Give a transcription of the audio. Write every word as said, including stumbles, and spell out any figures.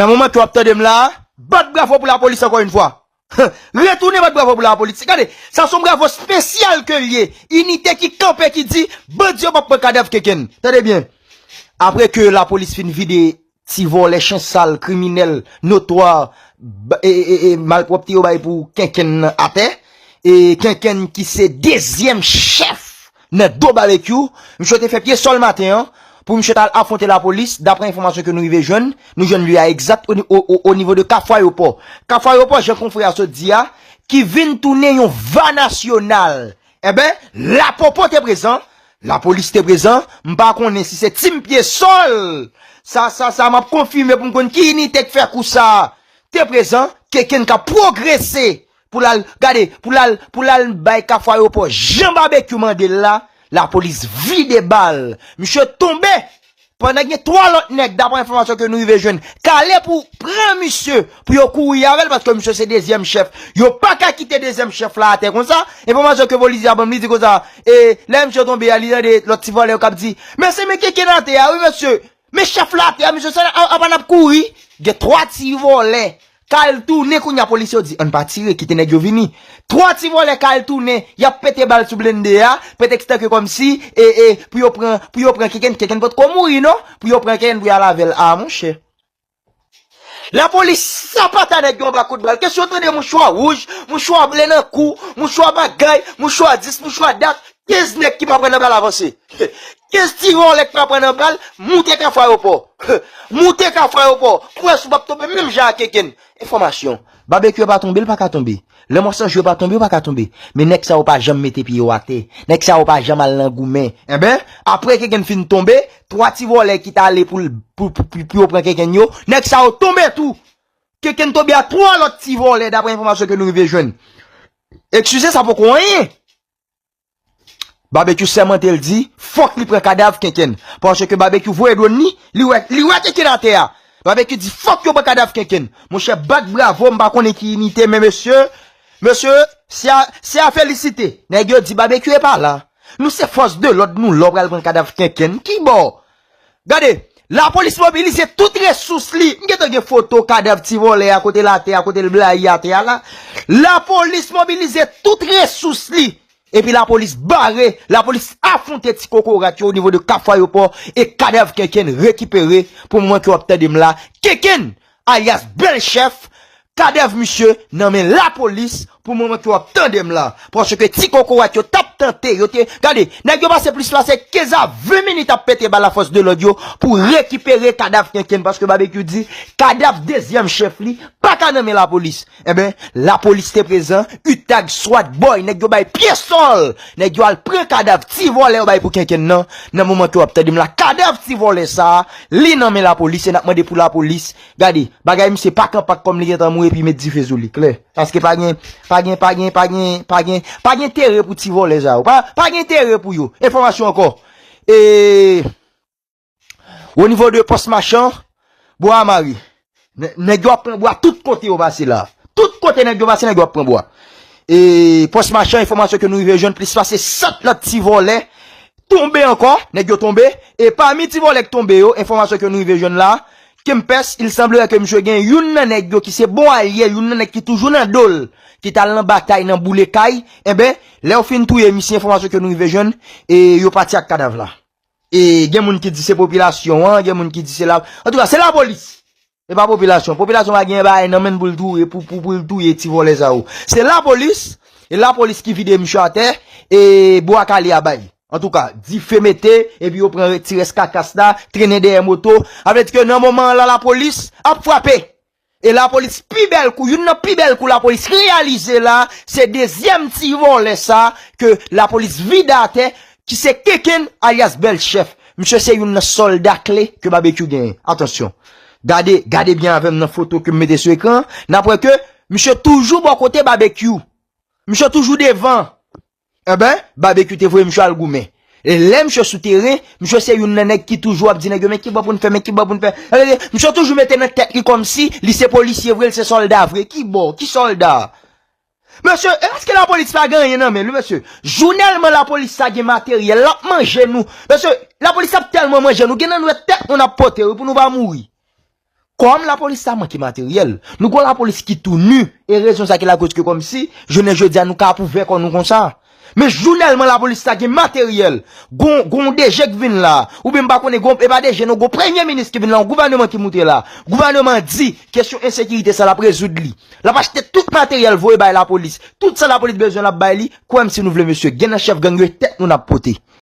Nan moman ke w ap tande m la a, bat bravo pou lapolis ankò yon fwa. Retounen bat bravo pou lapolis. Gade, sa se yon bravo espesyal ke l ye. Inite ki kanpe, ki di, bandi yo p ap pran kadav Kenkenn. Tande byen. Apre ke lapolis fin vide ti vòlè, chen sal, kriminèl, notwa, ba- e, e, e, malpwòpte yo bay pou Kenkenn nan atè, e Kenkenn ki se dezyèm chèf nan do Babekyou, misye te fè pye sòl maten an pou misye t al afwonte lapolis, daprè enfòmasyon ke nou rive jwenn, nou jwenn lye a egzat o, o, o, o nivo de Kafou Ayewopò. Kafou Ayewopò, jan konfrè a sot di a, ki vin tounen yon va nasyonal. Enben, lapopo te prezan, lapolis te prezan, m pa konnen si se tim pye sòl. Sa, sa, sa, m ap konfime pou m konn ki inite k fè kou sa a. Te prezan, Kenkenn k ap pwogrese pou l al, gade, pou l al, pou l al bay Kafou Ayewopò jan Babekyou mande l la, lapolis vide bal. Misye tonbe. Pandan gen twa lòt nèg, daprè enfòmasyon ke nou rive jwenn, k ale pou pran misye, pou yo kouri avè l, paske misye se dezyèm chèf. Yo pa ka kite dezyèm chèf la atè konsa. Enfòmasyon ke polisye a ban m, li di konsa, e lè misye tonbe a, li tande lòt ti vòlè yo k ap di, "Mesye, men Kenkenn atè a, wi, mesye. Men chèf la atè a, mesye, sa a, a, a pa n ap kouri." Gen twa ti vòlè k al tounen kounye a, polisye yo di, "Ann pa tire, kite nèg yo vini." Twa ti vòlè k al tounen, y ap pete bal sou blende a, pretèks ke kòmsi, e, e, pou yo pran, pou yo pran Kenkenn, Kenkenn potko mouri, non? Pou yo pran Kenkenn, pou y al avè l. A, monchè. Lapolis sapata nèg yo anba kout bal. Kesyon tande mouchwa wouj, mouchwa ble nan kou, mouchwa bagay, mouchwa dis, mouchwa dat. Kenz nèg ki pa pran nan bal avanse. Kenz ti vòlè ki pa pran nan bal, moute Kafou Ayewopò. Moute Kafou Ayewopò. Pou wè si w p ap tonbe menm jan ak Kenkenn. Enfòmasyon. Babekyou pa tonbe, l pa ka tonbe. Lè mò san jou pa tonbe, yo pa ka tonbe. Men nèg sa yo pa janm mete pye yo atè. Nèg sa yo pa janm al nan goumen. Enben, apre Kenkenn fin tonbe, twa ti vòlè ki t ale pou, pou, pou, pou, pou yo pran Kenkenn yo, nèg sa yo tonbe tou. Kenkenn tonbe a twa lòt ti vòlè, daprè enfòmasyon ke nou rive jwenn. Eskize, sa poko anyen. Babekyou sèmante, l di, fòk li pran kadav Kenkenn. Paske Babekyou voye dwòn li, li wè, li wè Kenkenn atè a. Babekyou di, fòk yo pran kadav Kenkenn. Monchè, bat bravo, m pa konnen ki inite, men mesye, mesye, se a, se a felisite. Nèg yo di, Babekyou e pa la. Nou se fòs de lòd, nou la w pral pran kadav Kenkenn. Ki bò? Gade, lapolis mobilize tout resous li. M gentan gen foto kadav ti vòlè a, kote l atè a, kote l blayi atè a la. Lapolis mobilize tout resous li. Epi lapolis bare, lapolis afwonte ti kokorat yo o nivo de Kafou Ayewopò e kadav Kenkenn rekipere pou moman ke w ap tande m la. Kenkenn, alyas Bèl Chèf, kadav misye nan men lapolis pou moman ke w ap tande m la. Paske ti kokorat yo t ap tante, yo te, gade, nèg yo pase plis pase kenz a ven minit ap pete bal a fòs de lòd yo pou rekipere kadav Kenkenn, paske Babekyou di kadav dezyèm chèf li pa ka nan men lapolis. Enben, lapolis te prezan, utag, swat, bòy, nèg yo bay pye sòl, nèg yo al pran kadav ti vòlè yo bay pou Kenkenn nan, nan moman ke w ap tande m la, kadav ti vòlè sa a, li nan men lapolis, e n ap mande pou lapolis, gade, bagay misye pak an pak kòm li gentan mouri epi met dife sou li, klè. Paske pa gen, pa gen, pa gen, pa gen, pa gen, pa gen enterè pou ti vòlè sa yo. Pa, pa gen enterè pou yo. Enfòmasyon ankò. E, o nivo de Pòs Machan, bwa a mare. Nè- Nèg yo ap pran bwa tout kote yo pase la. Tout kote nèg yo pase, nèg yo ap pran bwa. E Pòs Machan, enfòmasyon ke nou rive jwenn, plis pase sèt lòt ti vòlè tonbe ankò, nèg yo tonbe. E pami ti vòlè k tonbe yo, enfòmasyon ke nou rive jwenn la, Kempès, il semblerait que misye gen youn nan nèg yo ki se bon alye, youn nan nèg ki toujou nan do l, ki t al nan batay, nan boule kay, enben, lè yo fin touye misye, enfòmasyon ke nou rive jwenn, e yo pati ak kadav la. E gen moun ki di se popilasyon an, gen moun ki di se la, antouka, se lapolis. E pa popilasyon. Popilasyon pa gen bagay nan men l pou l touye, pou, pou, pou l touye ti vòlè sa yo. Se lapolis, e lapolis ki vide misye atè, e bwa kale a bay. Antouka, dife mete, epi yo pran ti rès kakas la, trennen dèyè moto. Sa vle di ke nan moman an la, lapolis ap frape. E lapolis pi bèl kou, youn nan pi bèl kou lapolis reyalize la, se dezyèm ti vòlè sa ke lapolis vide atè, ki se Kenkenn alyas Bèl Chèf. Misye se youn nan sòlda kle ke Babekyou genyen. Atansyon. Gade, gade byen avè m nan foto ke m mete sou ekran an, n ap wè ke misye toujou bò kote Babekyou. Misye toujou devan. Enben, Babekyou te voye misye al goumen. E lè misye sou teren, misye se youn nan nèg ki toujou ap di nèg yo, "Men ki bò pou n fè, men ki bò pou n fè." Sa vle di, misye toujou mete nan tèt li kòmsi li se polisye vre, li se sòlda vre. Ki bò? Ki sòlda? Mesye, èske lapolis pa gen anyen nan men l, mesye? Jounèlman lapolis sa gen materyèl, l ap manje nou. Mesye, lapolis ap tèlman manje nou, gen nan nou tèt nou n ap pote, wi, pou nou pa mouri. Kòm lapolis sa manke materyèl, nou gon lapolis ki tou ni, e rezon sa ki lakoz ke kòmsi, jounen jodi a nou ka ap ouvè kò nou konsa. Men jounèlman lapolis sa gen materyèl, gon, gon D G k vin la, oubyen m pa konnen gon, e pa D G non, gon premye minis ki vin la, yon gouvènman ki moute la. Gouvènman di, kesyon ensekirite sa l ap rezoud li. L ap achte tout materyèl voye bay lapolis. Tout sa lapolis bezwen l ap bay li, kwè m si nou vle mesye, gen nan chèf gang yo e tèt nou n ap pote.